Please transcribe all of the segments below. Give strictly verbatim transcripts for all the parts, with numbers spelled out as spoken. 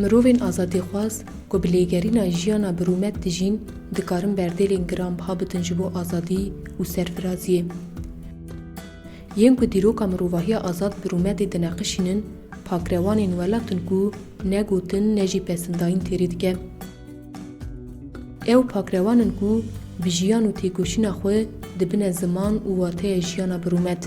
Mirovên azadîxwaz ku bi lêgerîna jiyana bi rûmet dijîn, dikarin berdêlên giranbiha bidin ji bo azadî û serfiraziyê. Yên ku dîroka mirovahiya azad bi rûmetê dineqişînin, pakrewanên welat in ku ne gotin ne jî pesindayîn têrê dike. Ew pakrewan in ku bi jiyan û têkoşîna xwe dibine ziman û wateya jiyana bi rûmet.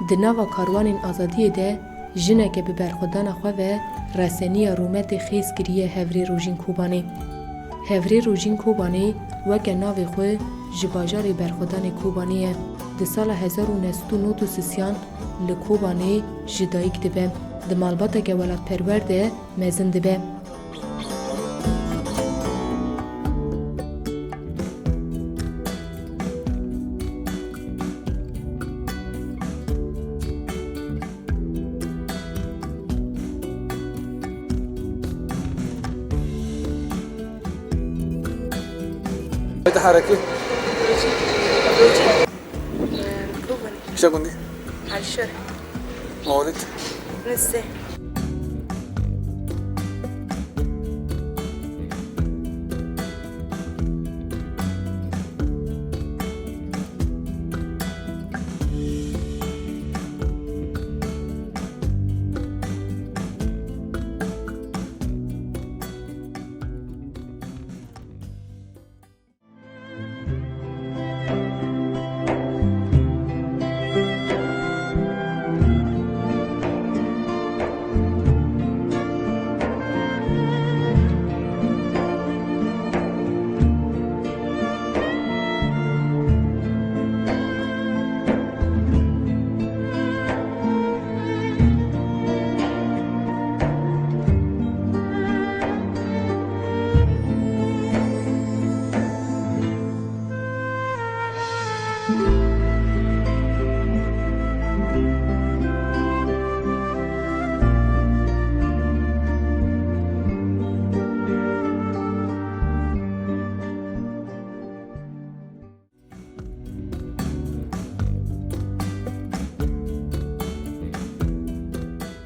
Di nava karwanên azadiyê de jineke bi berxwedana xwe ve reseniya rûmetê xêz kiriye Hevrê Rojîn Kobanê. Hevrê Rojîn Kobanê weke navê xwe ji bajarê berxwedanê Kobanê ye. Di sala hezar û neh sed û nod û sisiyan li Kobanê ji dayik dibe. Di malbateke welatperwer de mezin dibe. تحركي. روجي. آه، كوبني. شو قلتي؟ على الشرح. مولد؟ نسي.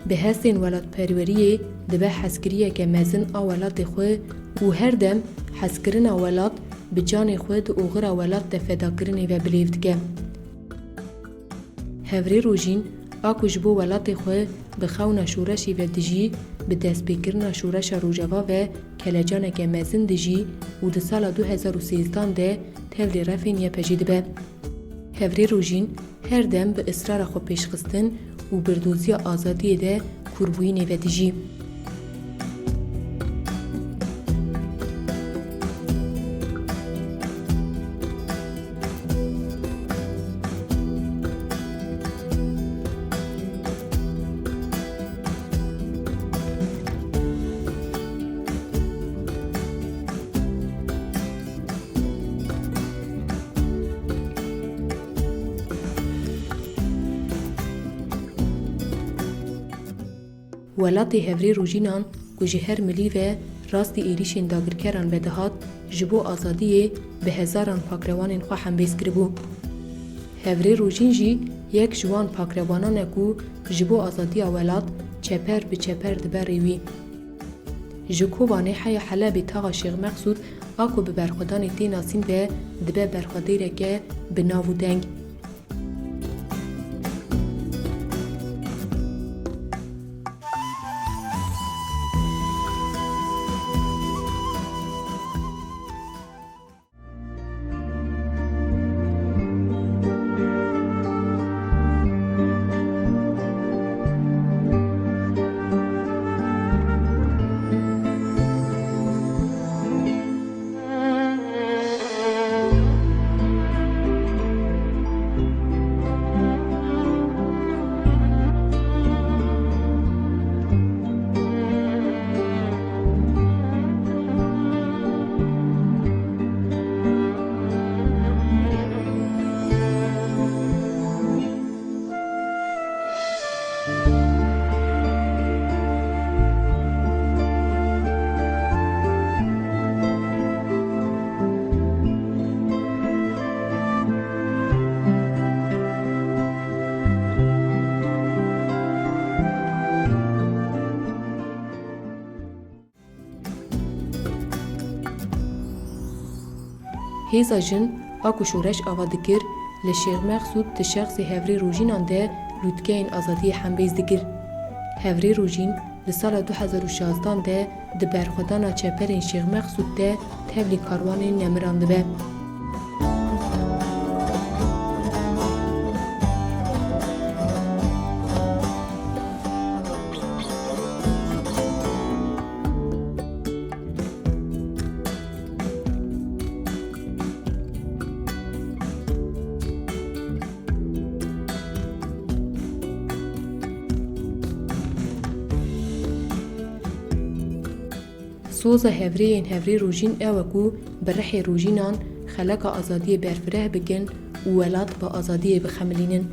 Bi hestên welatperweriyê dibe hezkiriyeke mezin a welatê xwe û her dem hezkirina welat bi canê xwe di oxira welat de fedakirinê ve bilêv dike. Hevrê Rojîn, a ku ji bo welatê xwe bi xewna şoreşê ve dijî, bi destpêkirina şoreşa Rojava ve kelecaneke mezin dijî û di sala du hezar û sêzdan de tevlî refên Y P G dibe. Hevrê Rojîn her dem bi israra xwe pêşxistin û birdoziya azadiyê de kûrbûyînê vedijî. Welatê Hevrê Rojînan ku ji her milî ve rastî êrîşên dagirkeran vedihat, ji bo azadiyê bi hezaran pakrewanên xwe hembêz kiribû. Hevrê Rojîn jî yek ji wan pakrewanan e ku ji bo azadiya welat çeper bi çeper dibe rêwî. Ji Kobanê heya Helebê taxa Şêx Meqsûd a ku bi berxwedanê tê nasîn de dibe berxwedêreke bi nav û deng. Hêza jin a ku şoreş ava dikir, li Şêx Meqsûd di şexsê Hevrê Rojînan de lûtkeyên azadiyê hembêz dikir. Hevrê Rojîn di sala du hezar û şazdan de di berxwedana çeperên Şêx Meqsûd de tevlî karwanên nemiran dibe. Soza hevrêyên Hevrê Rojîn ew e ku bi rihê Rojînan xeleka azadiyê berfireh bikin û welat bi azadiyê bixemilînin.